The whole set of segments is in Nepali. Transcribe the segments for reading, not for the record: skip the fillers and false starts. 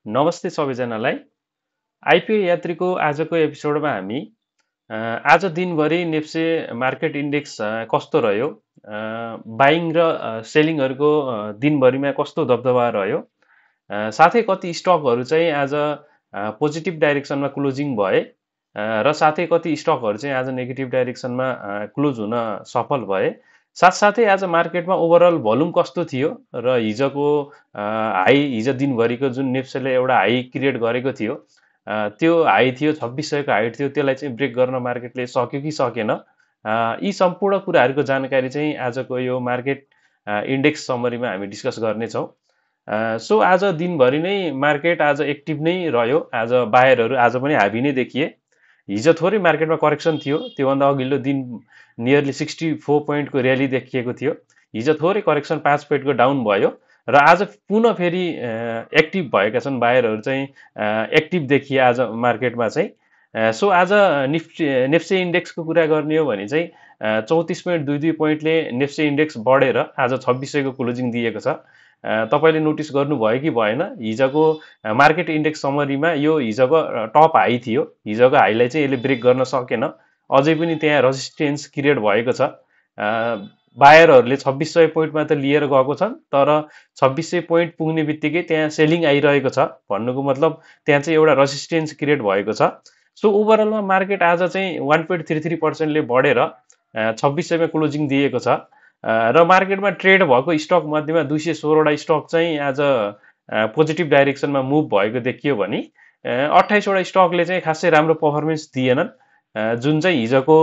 नमस्ते सबैजनालाई। आइपिओ यात्रीको आजको एपिसोडमा हामी आज दिनभरि नेप्से मार्केट इन्डेक्स कस्तो रह्यो, बाइङ र सेलिङहरूको दिनभरिमा कस्तो दबदबा रह्यो, साथै कति स्टकहरू चाहिँ आज पोजिटिभ डाइरेक्सनमा क्लोजिङ भए र साथै कति स्टकहरू चाहिँ आज नेगेटिभ डाइरेक्सनमा क्लोज हुन सफल भए। साथसाथै आज मार्केटमा ओभरअल भोल्युम कस्तो थियो र हिजो दिनभरिको जुन नेप्सेले एउटा हाई क्रिएट गरेको थियो, त्यो हाई थियो 2600को हाइट थियो, त्यसलाई चाहिँ ब्रेक गर्न मार्केटले सक्यो कि सकेन, यी सम्पूर्ण कुराहरूको जानकारी चाहिँ आजको यो मार्केट इन्डेक्स समरीमा हामी डिस्कस गर्नेछौँ। सो आज दिनभरि नै मार्केट आज एक्टिभ नै रह्यो। आज बायरहरू आज पनि हाबी नै देखिए। हिजो थोरै मार्केटमा करेक्सन थियो, त्योभन्दा अघिल्लो दिन नियरली 64 पोइन्टको र्याली देखिएको थियो। हिजो थोरै करेक्सन 5 पोइन्टको डाउन भयो र आज पुनः फेरि एक्टिभ भएका छन् बायरहरू चाहिँ एक्टिभ देखिए आज मार्केटमा चाहिँ। सो आज नेप्से इन्डेक्सको कुरा गर्ने हो भने चाहिँ 34.22 पोइन्टले नेप्से इन्डेक्स बढेर आज 2600को क्लोजिङ दिएको छ। तपाईँले नोटिस गर्नुभयो कि भएन, हिजोको मार्केट इन्डेक्स समरीमा यो हिजोको टप हाई थियो। हिजोको हाईलाई चाहिँ यसले ब्रेक गर्न सकेन, अझै पनि त्यहाँ रेजिस्टेन्स क्रिएट भएको छ। बायरहरूले 2600 पोइन्टमा त लिएर गएको छन्, तर 2600 पोइन्ट पुग्ने बित्तिकै त्यहाँ सेलिङ आइरहेको छ। भन्नुको मतलब त्यहाँ चाहिँ एउटा रेजिस्टेन्स क्रिएट भएको छ। सो ओभरअलमा मार्केट आज चाहिँ 1.33%ले बढेर 2600मा क्लोजिङ दिएको छ र मार्केटमा ट्रेड भएको स्टक मध्येमा 216वटा स्टक चाहिँ आज पोजिटिभ डाइरेक्सनमा मुभ भएको देखियो भने 28वटा स्टकले चाहिँ खासै राम्रो पर्फर्मेन्स दिएनन्, जुन चाहिँ हिजोको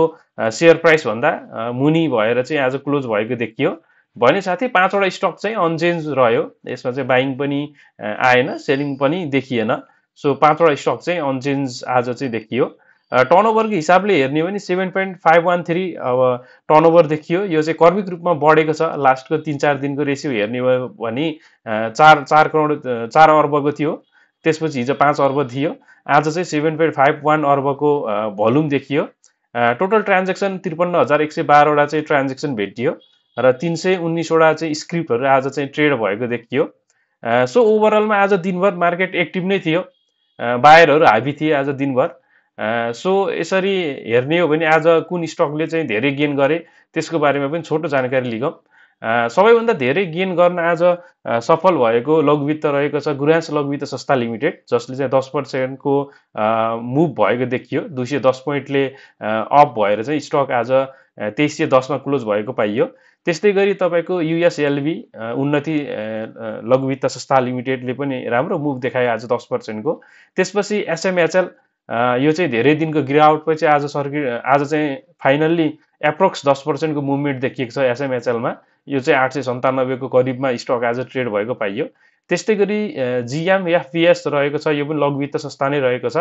सेयर प्राइस भन्दा मुनि भएर चाहिँ आज क्लोज भएको देखियो भने। साथै 5वटा स्टक चाहिँ अनचेन्ज रह्यो, यसमा चाहिँ बाइङ पनि आएन, सेलिङ पनि देखिएन। सो 5वटा स्टक चाहिँ अनचेन्ज आज चाहिँ देखियो। टर्नओभरको हिसाबले हेर्ने हो भने 7.513 अब टर्नओभर देखियो। यो चाहिँ क्रमिक रूपमा बढेको छ। लास्टको 3-4 दिनको रेसियो हेर्ने हो भने 4 अर्बको थियो, त्यसपछि हिजो 5 अर्ब थियो। आज चाहिँ 7.51 अर्बको भोल्युम देखियो। टोटल ट्रान्जेक्सन 53,112वटा चाहिँ ट्रान्जेक्सन भेटियो र 319वटा चाहिँ स्क्रिप्टहरू आज चाहिँ ट्रेड भएको देखियो। सो ओभरअलमा आज दिनभर मार्केट एक्टिभ नै थियो, बायरहरू हाबी थिए आज दिनभर। सो यसरी हेर्ने हो भने आज कुन स्टकले चाहिँ धेरै गेन गरे त्यसको बारेमा पनि छोटो जानकारी लिगौँ। सबैभन्दा धेरै गेन गर्न आज सफल भएको लघुवित्त रहेको छ गुराँस लघुवित्त संस्था लिमिटेड, जसले चाहिँ 10%को मुभ भएको देखियो। 210 पोइन्टले अप भएर चाहिँ स्टक आज 2310मा क्लोज भएको पाइयो। त्यस्तै गरी तपाईँको युएसएलभी उन्नति लघुवित्त संस्था लिमिटेडले पनि राम्रो मुभ देखायो आज 10%को। त्यसपछि एसएमएचएल, यो चाहिँ धेरै दिनको गिरावटपछि आज आज चाहिँ फाइनल्ली एप्रोक्स 10%को मुभमेन्ट देखिएको छ एसएमएचएलमा। यो चाहिँ 897को करिबमा स्टक आज ट्रेड भएको पाइयो। त्यस्तै गरी जिएम एफपिएस रहेको छ, यो पनि लघुवित्त संस्था नै रहेको छ।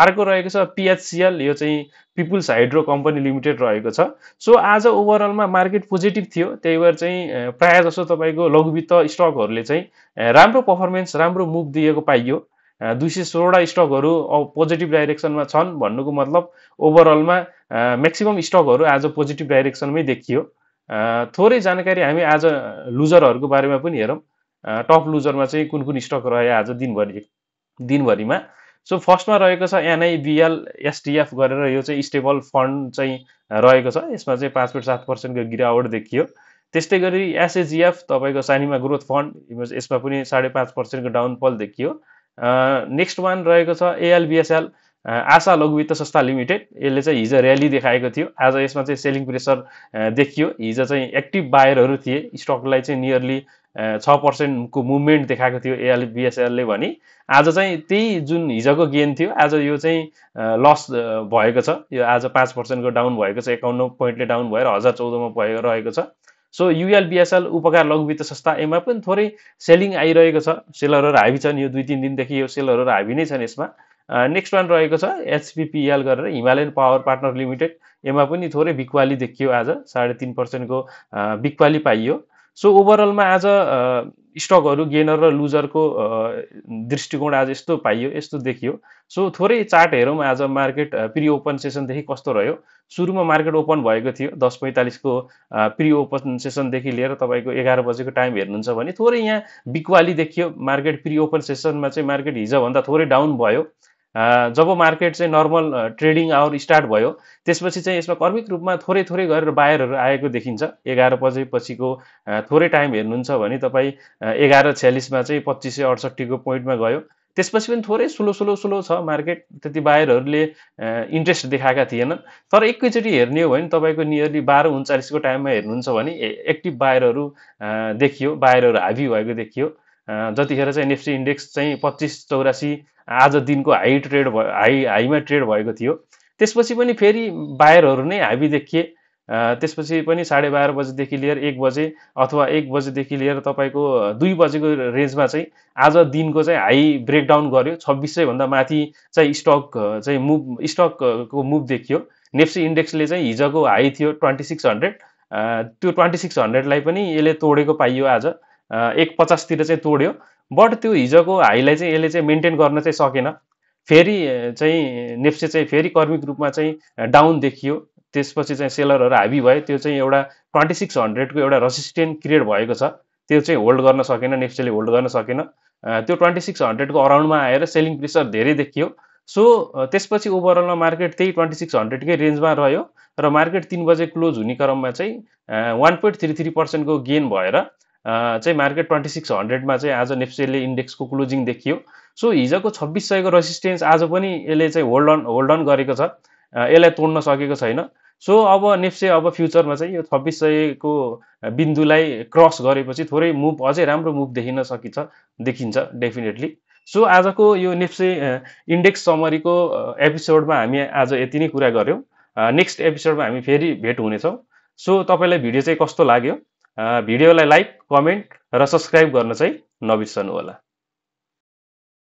अर्को रहेको छ पिएचसिएल, यो चाहिँ पिपुल्स हाइड्रो कम्पनी लिमिटेड रहेको छ। सो आज ओभरअलमा मार्केट पोजिटिभ थियो, त्यही भएर चाहिँ प्रायः जसो तपाईँको लघुवित्त स्टकहरूले चाहिँ राम्रो पर्फर्मेन्स राम्रो मुभ दिएको पाइयो। 216वटा स्टकहरू पोजिटिभ डाइरेक्सनमा छन्, भन्नुको मतलब ओभरअलमा म्याक्सिमम स्टकहरू आज पोजिटिभ डाइरेक्सनमै देखियो। थोरै जानकारी हामी आज लुजरहरूको बारेमा पनि हेरौँ। टप लुजरमा चाहिँ कुन कुन स्टक रहे आज दिनभरिमा। सो फर्स्टमा रहेको छ एनआइबिएल एसटिएफ गरेर, यो चाहिँ स्टेबल फन्ड चाहिँ रहेको छ। यसमा चाहिँ 5.7%को गिरावट देखियो। त्यस्तै गरी एसएजिएफ तपाईँको सानिमा ग्रोथ फन्ड, यसमा पनि 5.5%को डाउनफल देखियो। नेक्स्ट वान रहेको छ एएलबिएसएल आशा लघुवित्त संस्था लिमिटेड, यसले चाहिँ हिजो र्याली देखाएको थियो। आज यसमा चाहिँ सेलिङ प्रेसर देखियो। हिजो चाहिँ एक्टिभ बायरहरू थिए, स्टकलाई चाहिँ नियरली 6%को मुभमेन्ट देखाएको थियो एएलबिएसएलले भने। आज चाहिँ त्यही जुन हिजोको गेन थियो, आज यो चाहिँ लस भएको छ। यो आज 5%को डाउन भएको छ, 51 पोइन्टले डाउन भएर 1014मा रहेको छ। सो युएलबिएसएल उपकार लघुवित्त संस्था, यसमा पनि थोरै सेलिङ आइरहेको छ। सेलरहरू हाबी छन्, यो 2-3 दिनदेखि यो सेलरहरू हाबी नै छन् यसमा। नेक्स्ट वान रहेको छ एचपिपिएल गरेर हिमालयन पावर पार्टनर लिमिटेड, यसमा पनि थोरै बिक्वाली देखियो। आज 3.5%को बिक्वाली पाइयो। सो ओभरअलमा आज स्टकहरू गेनर र लुजरको दृष्टिकोण आज यस्तो पाइयो, यस्तो देखियो। सो थोरै चार्ट हेरौँ आज मार्केट प्रि ओपन सेसनदेखि कस्तो रह्यो। सुरुमा मार्केट ओपन भएको थियो 10:45 को प्रि ओपन सेसनदेखि लिएर तपाईँको 11 बजेको टाइम हेर्नुहुन्छ भने थोरै यहाँ बिक्वाली देखियो। मार्केट प्रि ओपन सेसनमा चाहिँ मार्केट हिजोभन्दा थोरै डाउन भयो। जब मार्केट चाहिँ नर्मल ट्रेडिङ आवर स्टार्ट भयो त्यसपछि चाहिँ यसमा क्रमिक रूपमा थोरै थोरै गरेर बायरहरू आएको देखिन्छ। 11 बजेपछिको थोरै टाइम हेर्नुहुन्छ भने तपाईँ 11:46मा चाहिँ 2568 को पोइन्टमा गयो। त्यसपछि पनि थोरै स्लो छ मार्केट, त्यति बायरहरूले इन्ट्रेस्ट देखाएका थिएन। तर एकैचोटि हेर्ने हो भने तपाईँको नियरली 12:39 को टाइममा हेर्नुहुन्छ भने एक्टिभ बायरहरू देखियो, बायरहरू हाभी भएको देखियो। जतिखेर चाहिँ निफ्टी इन्डेक्स चाहिँ 2584 आज दिनको हाईमा ट्रेड भएको थियो। त्यसपछि पनि फेरि बायरहरू नै हाभी देखिए। त्यसपछि पनि 12:30 बजेदेखि लिएर 1 बजे अथवा 1 बजेदेखि लिएर तपाईँको 2 बजेको रेन्जमा चाहिँ आज दिनको चाहिँ हाई ब्रेकडाउन गर्यो। 2600 भन्दा माथि चाहिँ स्टकको मुभ देखियो। निफ्टी इन्डेक्सले चाहिँ हिजोको हाई थियो 2600, त्यो 2600लाई पनि यसले तोडेको पाइयो आज। 150 तिर चाहिँ तोड्यो, बट त्यो हिजोको हाईलाई चाहिँ यसले चाहिँ मेन्टेन गर्न चाहिँ सकेन। फेरि चाहिँ निफ्टी चाहिँ फेरि क्रमिक रूपमा चाहिँ डाउन देखियो। त्यसपछि चाहिँ सेलरहरू हाभी भए। त्यो चाहिँ एउटा 2600 को एउटा रेसिस्टेन्ट क्रिएट भएको छ, त्यो चाहिँ होल्ड गर्न सकेन, निफ्टीले होल्ड गर्न सकेन। त्यो 2600 को अराउन्डमा आएर सेलिङ प्रेसर धेरै देखियो। सो त्यसपछि ओभरअलमा मार्केट त्यही 2600 कै रेन्जमा रह्यो र मार्केट 3 बजे क्लोज हुने क्रममा चाहिँ 1.33% को गेन भएर चाहिँ मार्केट 2600मा चाहिँ आज निफ्टीले इन्डेक्सको क्लोजिङ देखियो। सो हिजोको 2600 को रेसिस्टेन्स आज पनि यसले चाहिँ होल्ड अन गरेको छ, यसलाई तोड्न सकेको छैन। सो अब निफ्टी अब फ्युचरमा चाहिँ यो 2600 को बिन्दुलाई क्रस गरेपछि थोरै मुभ, अझै राम्रो मुभ देखिन्छ डेफिनेटली। सो आजको यो निफ्टी इन्डेक्स समरीको एपिसोडमा हामी आज यति नै कुरा गर्यौँ। नेक्स्ट एपिसोडमा हामी फेरि भेट हुनेछौँ। सो तपाईँलाई भिडियो चाहिँ कस्तो लाग्यो? भिडियोलाई लाइक, कमेन्ट र सब्सक्राइब गर्न चाहिँ नबिर्सनु होला।